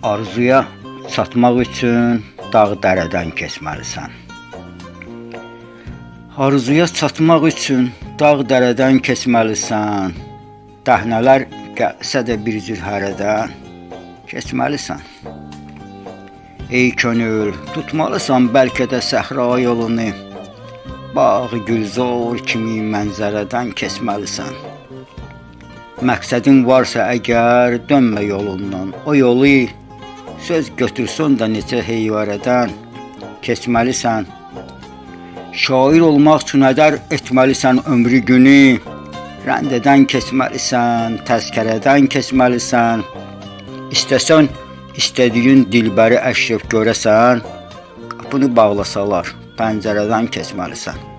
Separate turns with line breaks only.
Arzuya çatmaq üçün dağ dərədən keçməlisən. Arzuya çatmaq üçün dağ dərədən keçməlisən. Dəhnələr gəlsə də bir cür hərədən keçməlisən. Ey könül, tutmalısan bəlkə də səhra yolunu. Bağ gülzor kimi mənzərədən keçməlisən. Məqsədin varsa əgər dönmə yolundan. O yolu söz götürsün də neçə heyvərədən keçməlisən. Şair olmaq üçün hədər etməlisən ömrü günü. Rəndədən keçməlisən, təzkərədən keçməlisən. İstəsən istədiyin dilbəri əşrəf görəsən, qapını bağlasalar, pəncərədən keçməlisən.